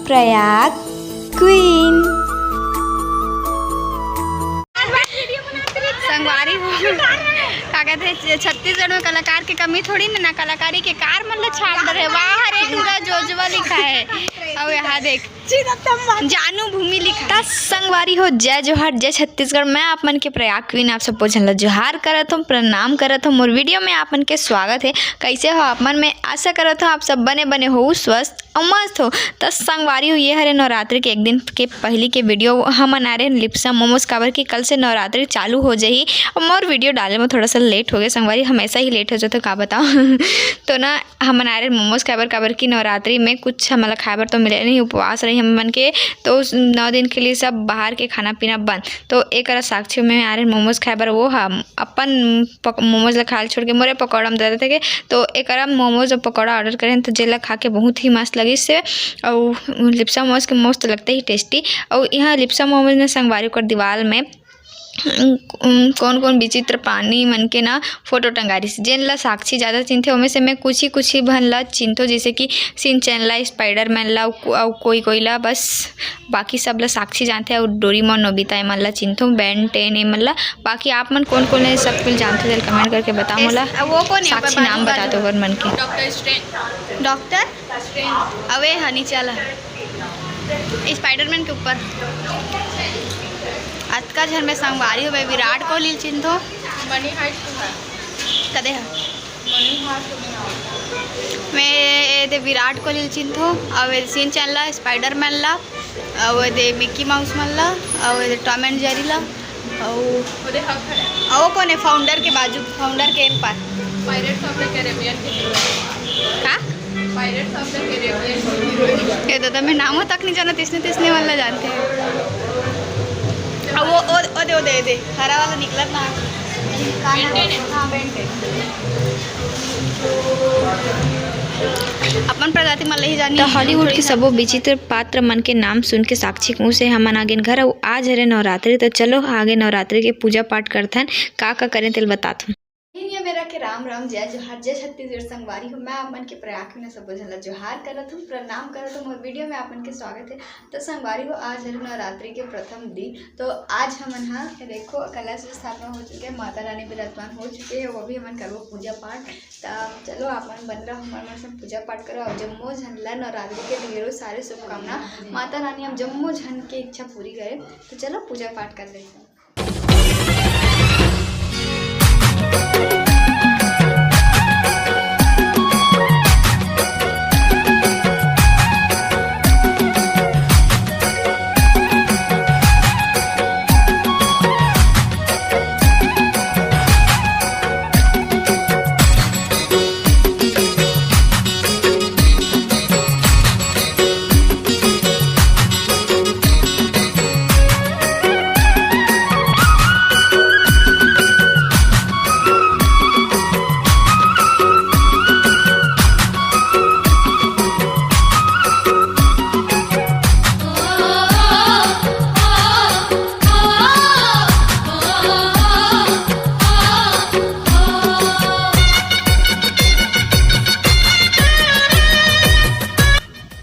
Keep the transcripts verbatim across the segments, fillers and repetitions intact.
Prayag queen. संगवारी हो, का कहते हैं, छत्तीसगढ़ में कलाकार के कमी थोड़ी ना, ना कलाकारी के कार मन ला छाड़ दे रहे। वाह रे, पूरा जोजवा लिखा है। अब यहाँ देख, जानू भूमि लिखा है। त संगवारी हो, जय जोहार, जय छत्तीसगढ़। मैं आप मन के प्रयाग क्वीन, आप सबो झन ला जोहार करत हूँ, प्रणाम करत हूँ। मोर वीडियो में आप मन के स्वागत है। कैसे हो आप मन? मैं आशा करत हूँ आप सब बने बने हो, स्वस्थ अउ मस्त हो। त संगवारी हो, ये हरे नवरात्रि के एक दिन के पहली के वीडियो। हमन आ रहे हैं लिप्सा मोमोज, काबर कि कल से नवरात्रि चालू हो जाही। और मोर वीडियो डाले में थोड़ा सा लेट हो गया संगवारी, हमेशा ही लेट हो जाता, का बताओ। तो ना, हमन आ रहे मोमोज खाए बर, काबर कि नवरात्रि में कुछ हमन ला खाए बर तो मिले नहीं, उपवास रही हम मन के। तो उस नौ दिन के लिए सब बाहर के खाना पीना बंद। तो एकरा साक्षी में आ रहे मोमोज खाए बर, वो हम अपन पक-, मोमोज ला खाए ल छोड़ के मोरे पकौड़ा में दे देते के। तो एकरा मोमोज और पकौड़ा ऑर्डर करें, तो जेला खा के बहुत ही मस्त लगिस से। और लिप्सा मोमोज के मोमोज तो लगते ही टेस्टी। और यहाँ लिप्सा मोमोज ने संगवारी ओकर दीवाल में उम, कौन कौन विचित्र प्राणी मन के ना फोटो टंगारिस, जेन ला साक्षी ज्यादा चिन्हथे। ओमे से मैं कुछ ही, कुछ ही भन ला चिन्हथों, जैसे कि सिंचैन ला, स्पाइडरमैन ला, अउ को-, अउ कोई कोई ला, बस। बाकी सब ला साक्षी जानथे, अउ डोरीमोन, नोबिता, एमन ला चिन्हथों, बेन टेन, एमन ला। बाकी आप मन कौन कौन ला, सब कुछ जानथे, तेला कमेंट करके बताओ मोला। वो कौन है ऊपर साक्षी नाम बाजू बता दो वाला? ओकर मन के। Doctor strange. डॉक्टर? अवे ह नीचे वाला, स्पाइडरमैन के ऊपर। अतका झन में संगवारी हो, मैं विराट कोहली ल चिन्हथों। मनी हाइस्ट है। कदे ह? मनी हाइस्ट में आओ। मैं ए दे विराट कोहली ल चिन्हथों, अउ ए दे सिंचैन ला, स्पाइडरमैन ला, अउ ए दे मिकी माउस मन ला, अउ ए दे टॉम एंड जेरी ला। अउ ओदे हक हरे। अउ कोन हे फाउंडर के बाजू, फाउंडर के एम पार? Pirates of the Caribbean के हीरो। का? Pirates of the Caribbean के हीरो। ए दादा, मैं नामों तक नहीं जानत, इसने तिसने वाला जानथे। अब वो, ओ, ओदे, ओदे, ओदे, हरा वाला निकलत ना। का नाम? बेन टेन। हाँ, बेन टेन। अपन प्रजाति मन ले ही जानी। त हॉलीवुड के सबो विचित्र पात्र मन के नाम सुन के साक्षी के मुंह से हमन आगेन घर। अउ आज हरे नवरात्रि, त चलो आगे नवरात्रि के पूजा पाठ करथन, का का करें तेल बताथन। ये मेरा के राम राम, जय जोहार, जय छत्तीसगढ़ संगवारी हो। मैं आप मन के प्रयाग में सबो झन ला जोहार करत हूँ, प्रणाम करत हूँ। मोर वीडियो में आप मन के स्वागत है। तो संगवारी हो, आज हरे नवरात्रि के प्रथम दिन। तो आज हमन हा, ये देखो, कलश स्थापना हो चुके है, माता रानी विराजमान हो चुके हैं, वो भी हमन करबो पूजा पाठ। त चलो, आप मन बन रहो, हमर मन से पूजा पाठ करो। और जम्मो झन ला नवरात्रि के ढेरों सारे शुभकामना। माता रानी हम जम्मो झन के इच्छा पूरी करे। तो चलो, पूजा पाठ कर लेते हैं।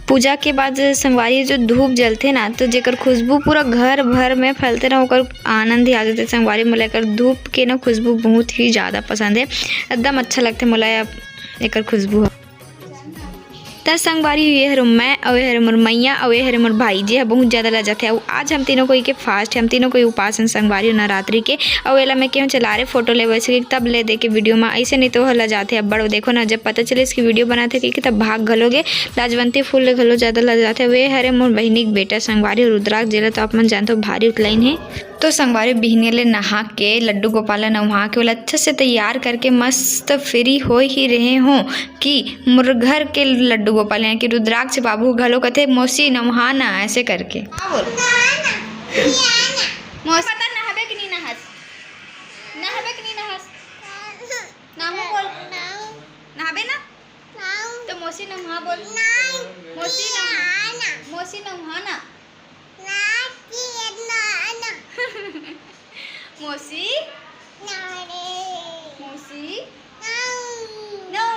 पूजा के बाद संगवारी जो धूप जलथे ना, तो जेकर खुशबू पूरा घर भर में फैलथे ना, ओकर आनंद ही आ जाथे संगवारी। मोला एकर धूप के ना खुशबू बहुत ही ज़्यादा पसंद है, एकदम अच्छा लगथे मोला या-, एकर खुशबू ह। त संगवारी, ये हरे मैं, अउ ये हरे मोर मैया, अउ ये हरे मोर भाई, जे ह बहुत ज्यादा लजाथे। अउ आज हम तीनों कोई के फास्ट है, हम तीनों कोई उपास हैं संगवारी नवरात्रि के। अउ एला मैं केहू चला रहे फोटो लेवे से, तब ले दे के वीडियो में, ऐसे नहीं तो ओह लजाथे अब्बड़। देखो ना, जब पता चले इसकी वीडियो बनाथे कि तब भाग घलो गे। लाजवंती फूल ले घलो ज्यादा लजाथे। वे हरे मोर बहिनी के बेटा संगवारी रुद्राक्ष, जेला तो आप मन जानते हो भारी उतलाइन है। तो संगवारी, बिहनिया ले नहा के लड्डू गोपाल ल नहा के ओला अच्छा से तैयार करके मस्त फ्री हो ही रहे हों कि मोर घर के लड्डू गोपाल यानी कि रुद्राक्ष बाबू घलो कथे, "मौसी नहा ना," ऐसे करके। हाँ बोल। मौसी पता नहाबे कि नहीं नहास? नहाबे कि नहीं नहास? नहाबो बोल। नहाबे ना? तो मौसी नहा बोल। मौसी नहा। मौसी नहा ना। मौसी। मौसी। नौ।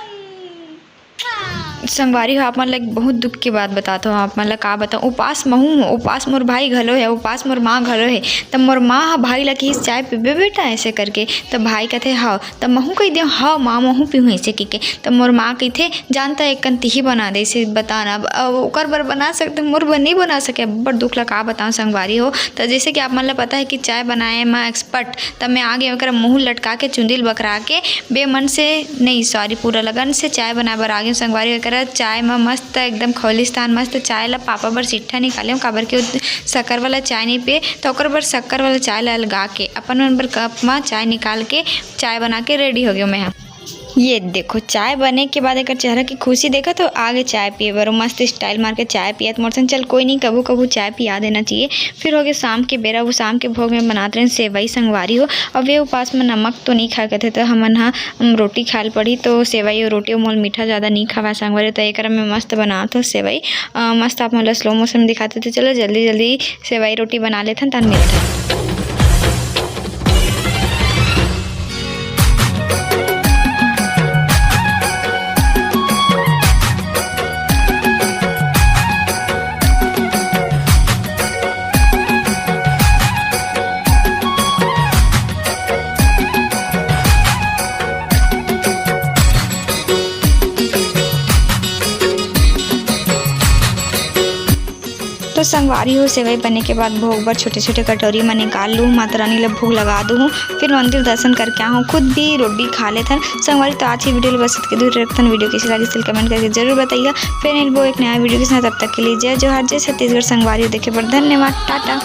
हाँ। संगवारी हो, आप मन ला एक बहुत दुख के बात बतात हव। आप मन ला का बताऊं, उपास महूं हूं, उपास मोर भाई घलो हे, उपास मोर माँ घलो हे। त मोर माँ ह भाई ला किहिस, "चाय पीबे बेटा?" ऐसे करके। त भाई कथे, "हव।" त महूं कहि देव, "हव माँ, महूं पीहूं," ऐसे कहिके। त मोर माँ कहिथे, "जानता एक कन तिही बना दे, इसे बता ना।" अब, अब ओकर बर बना सकते, मोर बर नहीं बना सके। अब्बड़ दुख ला का बताऊं संगवारी हो। त जैसे कि आप मन ला पता है कि चाय बनाए म एक्सपर्ट, त मैं आगे ओकर मुंह लटका के, चुंदी ल बकरा के, बेमन से नहीं, सॉरी, पूरा लगन से चाय बनाए बर आगे हूं संगवारी। ओकरा चाय म मस्त एकदम खौलिस्तान मस्त चाय ला पापा बर सिट्ठा निकाले हूं, काबर कि वो शक्कर वाला चाय नहीं पिए, त ओकर बर शक्कर वाला चाय ला अलगा के अपन मन बर कप म चाय निकाल के चाय बना के रेडी हो गयो मैं ह। ये देखो, चाय बने के बाद एकर चेहरा की खुशी देखा तो आगे चाय पिए बर मस्त स्टाइल मार के चाय पियत मोर संग। चल कोई नहीं, कभू कभू चाय पिया देना चाहिए। फिर हो गए शाम के बेरा, वो शाम के भोग में बनात रहे सेवई संगवारी हो। अब वे उपास में नमक तो नहीं खाए कथे, तो हमन ह, हम रोटी खाए ल पड़ी, तो सेवई और रोटी मोल मीठा ज़्यादा नहीं खावा संगवारी, तो एकर में मस्त बनात हो सेवई। अ, मस्त आप मन ला स्लो मोशन में दिखाते, तो चलो जल्दी जल्दी सेवई रोटी बना लेथन, तहन मिलथन। तो संगवारी हो, सेवई बने के बाद भोग बर छोटे-छोटे कटोरी म निकाल लूँ, माता रानी ल भोग लगा दूँ, फिर मंदिर दर्शन करके आहूँ, खुद भी रोटी खा लेथन। संगवारी, तो आज की वीडियो ल बस इतके दूर रखथन। वीडियो कैसी लगी, still comment करके जरूर बताइएगा। फिर मिलबो एक नया वीडियो के साथ, तब तक के लिए जय जोहार, जय छत्तीसगढ़। संगवारी हो, देखे बर धन्यवाद, टाटा।